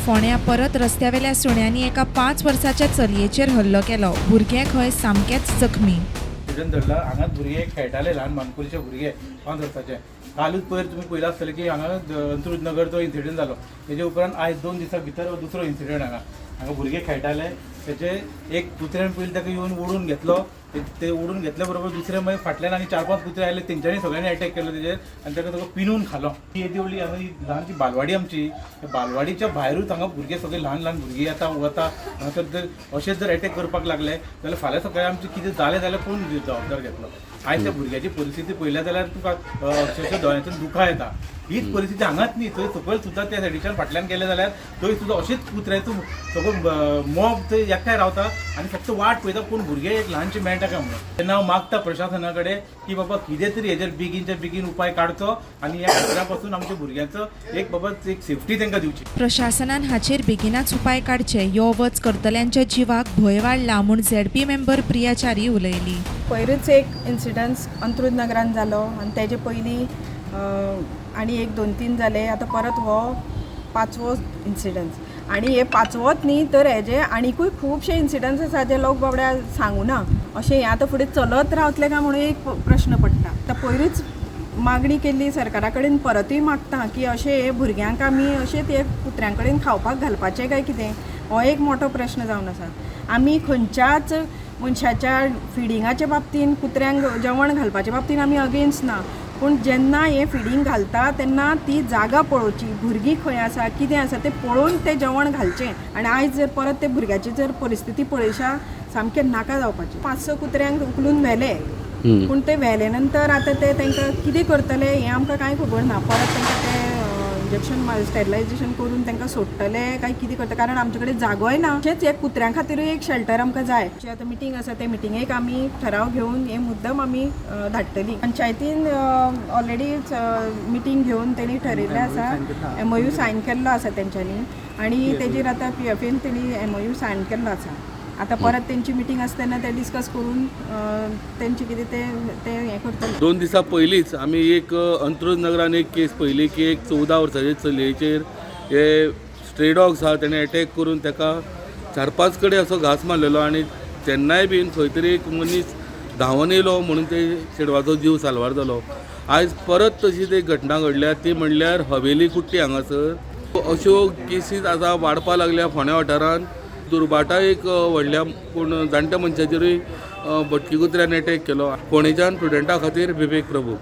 फोंड्या परत रस्त्यावेल्या सुण्यांनी एका 5 वर्साच्या चलयेचेर हल्लो केलो. भुरगें खंय सामकेंच जखमी. इन्सिडंट घडला. हांगाच भुरगे खेळटाले, ल्हान मानकुरीचे भुरगे 5 वर्साचे. कालूच पयर तुमी पळयलां आसतलें की हांगा अंत्रुज नगर जो इन्सिडंट जालो, तेजे उपरांत आयज 2 दिसां भितर हो दुसरो इन्सिडंट. हांगा हांगा भुरगे खेळटाले, तेजे एक कुत्र्यान पयलीं ताका येवन ओडून घेतलो. ते ओडून घेतल्या बरोबर दुसरे मागीर फाटल्यान आनी 4-5 कुत्रे आयले, तेंच्यांनी सगळ्यांनी एटॅक केलो तेजेर आनी ताका ताका पिनून खालो. ही येदी व्हडली हांगा ही ल्हानशी बालवाडी आमची, त्या बालवाडीच्या भायरूच हांगा भुरगे सगळे ल्हान ल्हान भुरगीं येता वता. हांगासर जर अशेंच जर एटॅक करपाक लागले जाल्यार फाल्यां सकाळीं आमचें कितें जालें जाल्यार कोण जबाबदार घेतलो? आयज त्या भुरग्याची परिस्थिती पळयल्या जाल्यार तुका अक्षरशः दोळ्यांतून दुखां येता. हीच परिस्थिती हांगाच न्ही, थंय सकयल सुद्दां त्या सायडीच्यान फाटल्यान गेले जाल्यार थंय सुद्दां अशेंच कुत्र्याचो सगळो मॉब थंय एकठांय रावता आनी फक्त वाट पळयता कोण भुरगे एक ल्हानशे मेळटा काय म्हणून. तेन्ना हांव मागता प्रशासना कडेन की बाबा कितें तरी हेजेर बेगीनच्या बेगीन उपाय काडचो आनी ह्या कुत्र्या पासून आमच्या भुरग्यांचो एक बाबा एक सेफ्टी तांकां दिवची. प्रशासनान हाचेर बेगिनाच उपाय काडचे. यो वच करतल्यांच्या जिवाक भंय वाडला म्हूण झेडपी मेंबर प्रिया च्यारी उलयली. पयरूच एक इन्सिडंट्स अंत्रुज नगरान जालो आनी तेजे पयलीं आनी एक 2-3 जाले. आतां परत हो 5वो इन्सिडंट्स. आनी हे 5वोच न्ही तर हेजे आनिकूय खुबशे इन्सिडंट्स आसा जे लोक बाबड्या सांगूना. अशें हें आतां फुडें चलत रावतलें काय म्हणून एक प्रश्न पडटा. आतां पयरूच मागणी केल्ली सरकारा कडेन, परतूय मागता की अशें हे भुरग्यांक आमी अशेंच हे कुत्र्यां कडेन खावपाक घालपाचें काय कितें, हो एक मोठो प्रश्न जावन आसा. आमी खंयच्याच मनशाच्या फिडिंगाच्या बाबतीन, कुत्र्यांक जेवण घालपाच्या बाबतीन आमी अगेन्स्ट ना, पूण जेन्ना हें फिडींग घालता तेन्ना ती जागा पळोवची, भुरगीं खंय आसा कितें आसा तें पळोवन तें जेवण घालचें. आनी आयज जर परत ते भुरग्याची जर परिस्थिती पळयशा, सामकें नाका जावपाचें. 5-6 कुत्र्यांक उखलून व्हेले, पूण ते व्हेले नंतर आतां ते तांकां कितें करतले हें आमकां कांय खबर ना. परत तांकां ते इंजेक्शन स्टेरिलायजेशन करून तांकां सोडटले काय कितें करतले, कारण आमचे कडेन जागोय ना. तशेंच हे कुत्र्यां खातीरूय एक शेल्टर आमकां जाय. आतां मिटींग आसा, ते मिटिंगेक आमी ठराव घेवन हे मुद्दम आमी धाडटली. पंचायतीन ऑलरेडी मिटींग घेवन तेणी ठरयल्लें आसा, MOU sign केल्लो आसा तेंच्यांनी आनी तेजेर आतां PFN तेणी MOU sign केल्लो आसा. आतां परत तेंची मिटींग आसा तेन्ना ते डिस्कस करून तेंचे कितें ते ते हें करतले. 2 दिसां पयलींच आमी एक अंत्रुज नगरान एक केस पळयली की एक 14 वर्साचे चलयेचेर हे स्ट्रे डॉग्स आहा तेणें एटॅक करून ताका 4-5 कडेन असो घांस मारलेलो आनी तेन्नाय बीन खंय तरी एक मनीस धांवन येयलो म्हणून ते चेडवाचो जीव साल्वार जालो. आयज परत तशीच एक घटना घडल्या, ती म्हणल्यार हवेली कुट्टी हांगासर. अश्यो केसीस आतां वाडपा लागल्या फोंड्या वाठारान. दुर्भाटा एक व्हडल्या पूण जाणट्या मनशाचेरूय भटकी कुत्र्यान एटॅक केलो. फोंडेच्यान प्रुडंटा खातीर विवेक प्रभू.